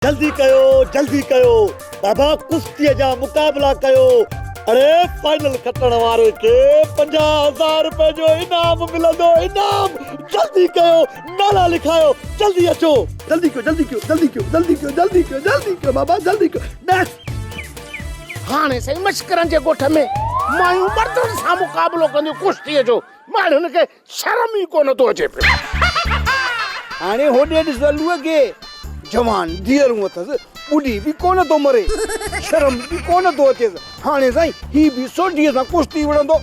جلدي ڪيو جلدي ڪيو بابا ڪشتيء جا مقابلا ڪيو اڙي فائنل کٽڻ واري کي 50 هزار روپين جو انعام ملندو انعام جلدي ڪيو نالا لکايو جلدي اچو جلدي ڪيو جلدي ڪيو جلدي ڪيو جلدي ڪيو جلدي ڪيو جلدي ڪيو بابا جلدي ڪيو نيڪسٽ. هاڻي سائين مشڪرن جي ڳوٺ ۾ مايون مردن سان مقابلو ڪنديون ڪشتيء جو ماڻهن کي شرم ئي ڪونه ٿو اچي پيو. هاڻي هوڏي ڏس الوء کي، جوان ڌيئرون اٿس، ٻڏي به ڪونه ٿو مري، شرم به ڪونه ٿو اچيس، هاڻي سائين هي به سوڍيء سان ڪشتي وڙهندو.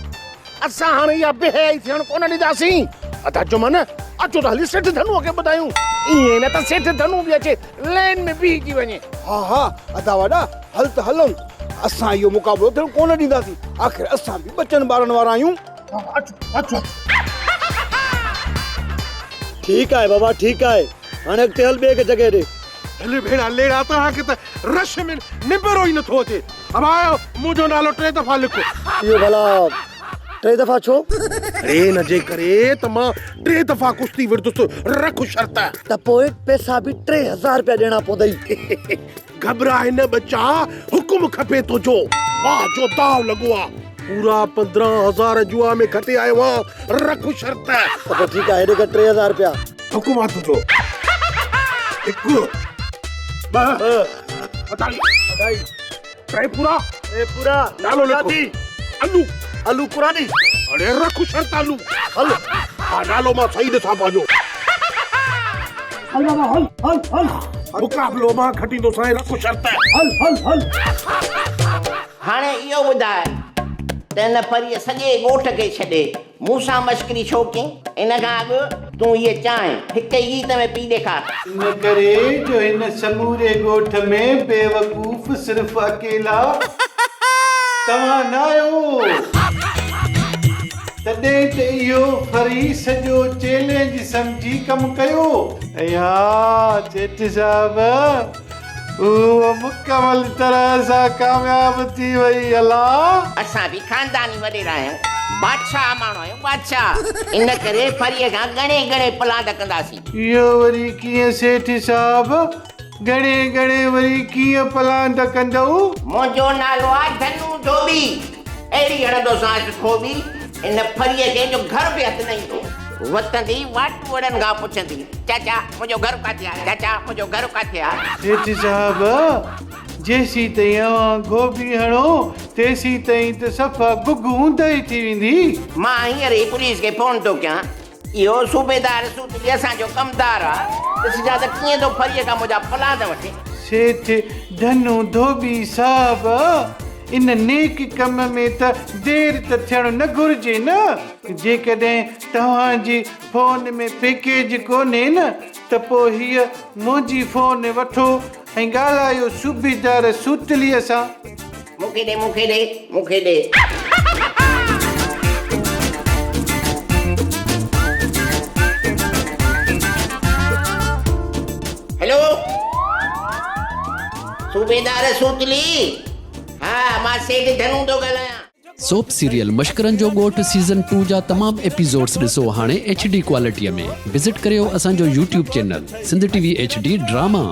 اسان هاڻي اها بي حيائي ٿيڻ ڪونه ڏينداسين. ادا جمن، اچو ته هلي سيٺ ڌنوء کي ٻڌايون، ائين نه ته سيٺ ڌنو به اچي لين ۾ بيهجي وڃي. ها ها ادا وڏا، هل ته هلون، اسان اهو مقابلو ٿيڻ ڪونه ڏينداسين، آخر اسان به ٻچن ٻارن وارا آهيون. ٺيڪ آهي بابا ٺيڪ آهي هاڻي اڳتي هل ٻئي کي جڳهه ڏي. هل ڀيڻا ليڙا توهان کي ته رش ۾ نبيرو ئي نٿو اچي. ابا آيو منهنجو نالو ٽي دفعا لک. اهو ڀلا ٽي دفعا ڇو؟ اڙي ان جي ڪري ته مان ٽي دفعا ڪشتي وڙهندس رک شرط. ته پوء پئسا به 3000 رپيا ڏيڻا پوندئي. گهٻراء نه ٻچا، حڪم کپي تنهنجو. واهه جو داء لڳو آ. پورا 15 هزار جوا ۾ کٽي آيو آن، رک شرط. ته پوء ٺيڪ آ، هيڏي ڪر 3000 رپيا. حڪم آ تنهنجو. هڪ، ٻه، اڍائي، ٽي پورا. ٽي پورا. نالو لک. الو. الو قرآني. اڙي رک شرط الو. هل. ها نالو مان صحيح ڏسان پنهنجو. هل بابا هل هل هل. مقابلو مان کٽيندوسانء رک شرط. هل هل هل. هاڻي اهو ٻڌاء ته ان پريء سڄي ڳوٺ کي ڇڏي مون سان مشڪري ڇو ڪئين؟ ان کان اڳ تون هيء چانهه هڪ ئي ڳيت ۾ پي ڏيکار. ان ڪري جو هن سموري ڳوٺ ۾ بيوقوف صرف اڪيلا توهان نه آهيو. تڏهن ته اهو ڦري سڄو چئلينج سمجهي ڪم ڪيو. ۽ ها سيٺ صاحب اهو مڪمل طرح سان ڪامياب ٿي وئي الا. اسان به خانداني وڏيرا آهيون، بادشاهه ماڻهو آهيون بادشاهه، ان ڪري ڦريء کان ڳڻي ڳڻي پلاند ڪنداسين. اهو وري ڪيئن سيٺ صاحب، ڳڻي ڳڻي وري ڪيئن پلاند ڪندؤ؟ منهنجو نالو آهي ڌنو ڌوٻي. اهڙي هڻندوسانس کوٻي ان ڦريء کي جو گهر به هٿ نه ايندو. وتندي واٽوئڙن کان پڇندي، چاچا منهنجو گهر ڪاٿي آهي؟ چاچا منهنجو گهر ڪاٿي آهي؟ سيٺ صاحب، جيسيتائين اوهان گهوٻي هڻو، تيسيتائين ته صفا گگ اونداهي ٿي ويندي. مان هينئر ئي پوليس کي فون ٿو ڪيان. اهو صوبيدار سوتلي اسان جو ڪمدار آ، ڏسجان ته ڪيئن ٿو ڦريء کان منهنجا پلاند وٺي. سيٺ ڌنو ڌوٻي صاحب، ان نيڪ ڪم ۾ ته دير ته ٿيڻ نه گهرجي نه. جيڪڏهن توهان جي فون ۾ پيڪيج ڪونهي نه ته پوء هيء منهنجي فون وٺو ۽ ڳالهايو صوبيدار سوتليء سان. مون کي ڏي مون کي ڏي مون کي ڏي. هيلو صوبيدار سوتلي ها مان سيٺ ڌنو ٿو ڳالهايان. سوپ سيريل مشڪرن جو ڳوٺ سيزن ٽو جا تمام ايپيسوڊس ڏسو هاڻي ايڇ ڊي ڪوالٽي ۾ وزٽ ڪريو اسان جو YouTube channel Sindh T V H D drama.